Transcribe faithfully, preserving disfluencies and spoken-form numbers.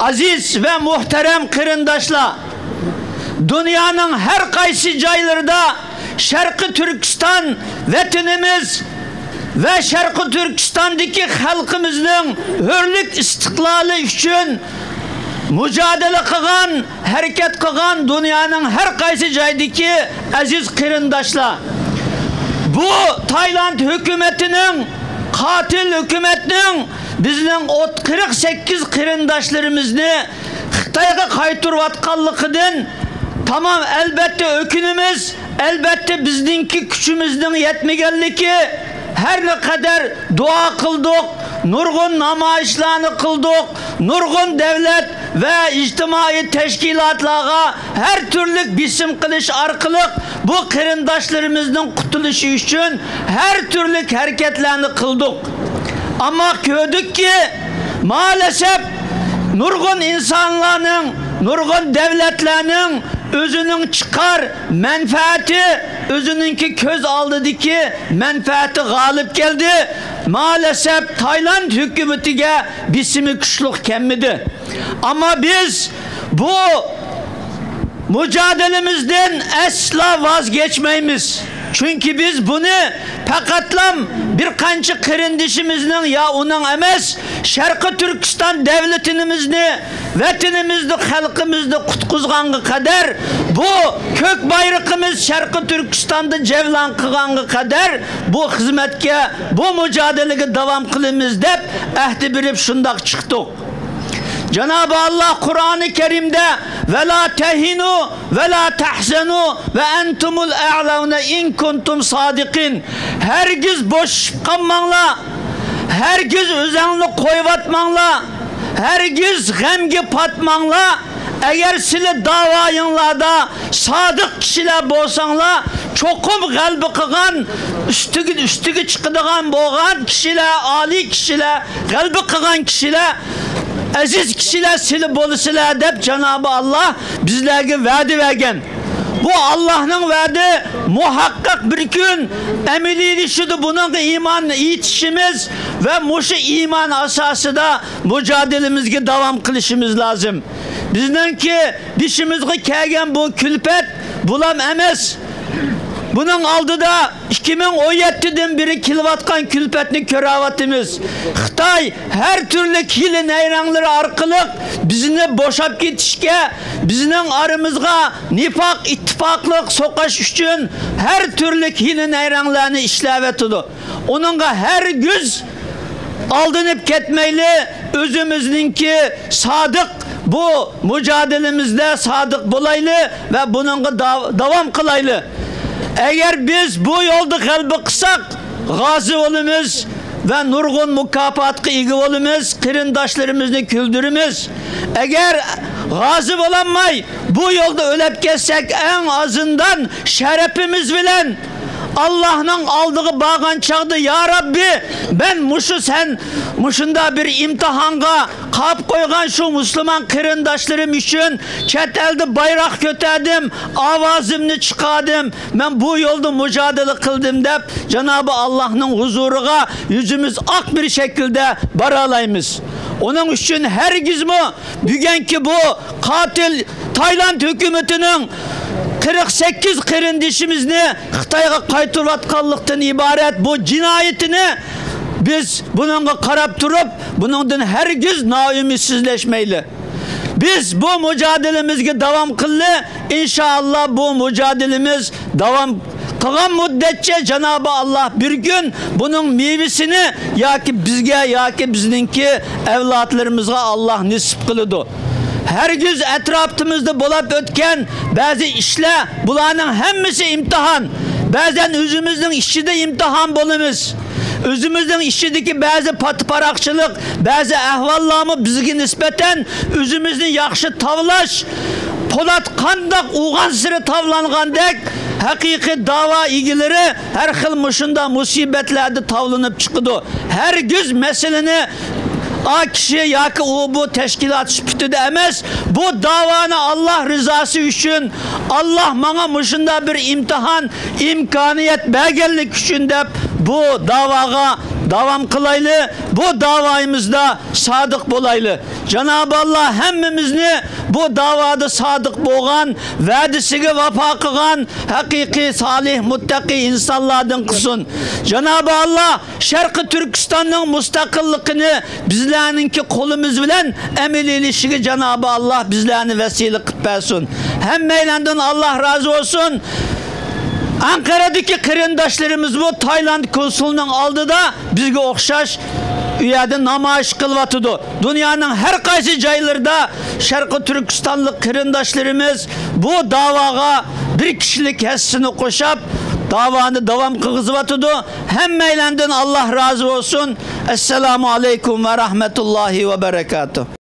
ئازىز ۋە مۇھتەرەم قېرىنداشلار، دۇنيانىڭ ھەر قايسى جايلىرىدا شەرقىي تۈركىستان ۋەتىنىمىز ۋە شەرقىي تۈركىستاندىكى خەلقىمىزنىڭ ھۆرلۈك ئىستىقلالى ئۈچۈن مۇجادىلە قىلغان، ھەرىكەت قىلغان دۇنيانىڭ ھەر قايسى جايدىكى ئەزىز قېرىنداشلار، بۇ تايلاند ھۆكۈمىتىنىڭ، قاتىل ھۆكۈمەتنىڭ بىزنىڭ ئوت-، قىرىق سەككىز قېرىنداشلىرىمىزنى خىتايغا قايتۇرۇۋاتقانلىقىدىن تامام، ئەلبەتتە، ئۆكۈنىمىز. ئەلبەتتە، بىزنىڭكى كۈچىمىزنىڭ يەتمىگەنلىكى، ھەر نەقەدەر دۇئا قىلدۇق، نۇرغۇن نامايىشلارنى قىلدۇق، نۇرغۇن دۆلەت ۋە ئىجتىمائىي تەشكىلاتلارغا ھەر تۈرلۈك بېسىم قىلىش ئارقىلىق بۇ قېرىنداشلىرىمىزنىڭ قۇتۇلۇشى ئۈچۈن ھەر تۈرلۈك ھەرىكەتلەرنى قىلدۇق. ئەمما كۆردۇقكى، مائەلەسەپ، نۇرغۇن ئىنسانلارنىڭ، نۇرغۇن دۆلەتلەرنىڭ ئۆزىنىڭ چىقار مەنپەئەتى، ئۆزىنىڭكى كۆز ئالدىدىكى مەنپەئەتى غالىب كەلدى. مائەلەسەپ، تايلاند ھۆكۈمىتىگە بېسىمى كۈچلۈك كەلمىدى. ئەمما بىز بۇ مۇجادىلىمىزدىن ئەسلا ۋاز كەچمەيمىز. چۈنكى بىز بۇنى پەقەتلا بىر قانچە قېرىندىشىمىزنىڭ يا ئۇنىڭ ئەمەس، شەرقىي تۈركىستان دۆلىتىمىزنى، ۋەتىنىمىزنى، خەلقىمىزنى قۇتقۇزغانغا قەدەر، بۇ كۆك بايرىقىمىز شەرقىي تۈركىستاندا جەۋلان قىلغانغا قەدەر بۇ خىزمەتكە، بۇ مۇجادىلىگە داۋام قىلىمىز دەپ ئەھدە بېرىپ شۇنداق چىقتۇق. جانابى ئاللا قۇرئانى كەرىمدە، «ۋەلا تەھىنۇ ۋەلا تەھزەنۇ ۋە ئەنتۇمۇل ئەئلەۋنە ئىن كۇنتۇم سادىقىن.» ھەرگىز بوشىشىپ قالماڭلار، ھەرگىز ئۆزەڭلارنى قويۇۋاتماڭلار، ھەرگىز غەمگە پاتماڭلار. ئەگەر سىلى داۋايىڭلاردا سادىق كىشىلەر بولساڭلار، چوقۇم غەلىبە قىلغان، ئۈستىگە، ئۈستىگە چىقىدىغان بولغان كىشىلەر، ئالىي كىشىلەر، غەلىبە قىلغان كىشىلەر، ئەزىز كىشىلەر سىلى بولىسىلەر دەپ جانابى ئاللا بىزلەرگە ۋەدە بەرگەن. بۇ ئاللانىڭ ۋەدى مۇھەققەق بىر كۈن ئەمەلىيلىشىدۇ. بۇنىڭغا ئىمان ئېيتىشىمىز ۋە مۇشۇ ئىمان ئاساسىدا مۇجادىلىمىزگە داۋام قىلىشىمىز لازىم. بىزنىڭكى بېشىمىزغا كەلگەن بۇ كۈلپەت بۇلام ئەمەس. بۇنىڭ ئالدىدا ئىككى مىڭ ئون يەتتىدىن بېرى كېلىۋاتقان كۈلپەتنى كۆرۈۋاتىمىز. خىتاي ھەر تۈرلۈك ھىيلە نەيرەڭلىرى ئارقىلىق بىزنى بوشاپ كېتىشكە، بىزنىڭ ئارىمىزغا نىپاق، ئىتتىپاقلىق سوقۇش ئۈچۈن ھەر تۈرلۈك ھىيلە نەيرەڭلەرنى ئىشلەۋاتىدۇ. ئۇنىڭغا ھەرگىز ئالدىنىپ كەتمەيلى، ئۆزىمىزنىڭكى سادىق بۇ مۇجادىلىمىزدە سادىق بولايلى ۋە بۇنىڭغا داۋ-، داۋام قىلايلى. ئەگەر بىز بۇ يولدا غەلىبە قىلساق، غازى بولىمىز ۋە نۇرغۇن مۇكاپاتقا ئىگە بولىمىز، قېرىنداشلىرىمىزنى كۈلدۈرىمىز. ئەگەر غازى بولالماي، بۇ يولدا ئۆلۈپ كەتسەك، ئەڭ ئازىندان شەرىپىمىز بىلەن ئاللاھنىڭ ئالدىغا بارغان چاغدا، يا رەببى، مەن مۇشۇ سەن مۇشۇنداق بىر ئىمتىھانغا قاپ قويغان شۇ مۇسۇلمان قېرىنداشلىرىم ئۈچۈن چەت ئەلدە بايراق كۆتەردىم، ئاۋازىمنى چىقاردىم، مەن بۇ يولدا مۇجادىلە قىلدىم دەپ، جانابى ئاللاھنىڭ ھۇزۇرىغا يۈزىمىز ئاق بىر شەكىلدە بارالايمىز. ئۇنىڭ ئۈچۈن ھەرگىزمۇ بۈگۈنكى بۇ قاتىل تايلاند ھۆكۈمىتىنىڭ قىرىق سەككىز قېرىندىشىمىزنى خىتايغا قايتۇرۇۋاتقانلىقتىن ئىبارەت بۇ جىنايىتىنى بىز بۇنىڭغا قاراپ تۇرۇپ، بۇنىڭدىن ھەرگىز نائۈمىدسىزلەشمەيلى. بىز بۇ مۇجادىلىمىزگە داۋام قىللى. ئىنشائاللا، بۇ مۇجادىلىمىز داۋام قىلغان مۇددەتچە جانابى ئاللا بىر كۈن بۇنىڭ مېۋىسىنى ياكى بىزگە، ياكى بىزنىڭكى ئەۋلادلىرىمىزغا ئاللا نېسىپ قىلىدۇ. ھەرگىز ئەتراپىمىزدا بولۇپ ئۆتكەن بەزى ئىشلار، بۇلارنىڭ ھەممىسى ئىمتىھان. بەزەن ئۆزىمىزنىڭ ئىچىدە ئىمتىھان بولىمىز. ئۆزىمىزنىڭ ئىچىدىكى بەزى پات-، پاراقچىلىق، بەزى ئەھۋاللارمۇ بىزگە نىسبەتەن ئۆزىمىزنى ياخشى تاۋلاش، پولات قانداق ئۇرغانسېرى تاۋلانغاندەك، ھەقىقىي داۋا ئىگىلىرى ھەر خىل مۇشۇنداق مۇسىبەتلەردە تاۋلىنىپ چىقىدۇ. ھەرگىز مەسىلىنى ئا كىشى ياكى ئۇ بۇ تەشكىلات سۈپىتىدە ئەمەس، بۇ داۋانى ئاللا رىزاسى ئۈچۈن، ئاللا ماڭا مۇشۇنداق بىر ئىمتىھان، ئىمكانىيەت بەرگەنلىكى ئۈچۈن دەپ، بۇ داۋاغا داۋام قىلايلى، بۇ داۋايىمىزدا سادىق بولايلى. جانابى ئاللا ھەممىمىزنى بۇ داۋادا سادىق بولغان، ۋەدىسىگە ۋاپا قىلغان ھەقىقىي سالىھ، مۇتتەقىي ئىنسانلاردىن قىلسۇن. جانابى ئاللا شەرقىي تۈركىستاننىڭ مۇستەقىللىقىنى بىزلەرنىڭكى قولىمىز بىلەن ئەمەلىيلىشىگە جانابى ئاللا بىزلەرنى ۋەسىلە قىلىپ بەرسۇن. ھەممەيلەندىن ئاللا رازى بولسۇن. ئەنقەرەدىكى قېرىنداشلىرىمىزمۇ تايلاند كونسۇلىنىڭ ئالدىدا بىزگە ئوخشاش ئۇ يەردە نامايىش قىلىۋاتىدۇ. دۇنيانىڭ ھەر قايسى جايلىرىدا شەرقىي تۈركىستانلىق قېرىنداشلىرىمىز بۇ داۋاغا بىر كىشىلىك ھەسسىسىنى قوشۇپ، داۋانى داۋام قىلغۇزۇۋاتىدۇ. ھەممەيلەندىن ئاللا رازى بولسۇن. ئەسسالامۇ ئەلەيكۇم ۋە رەھمەتۇللاھى ۋە بەرەكاتۇھ.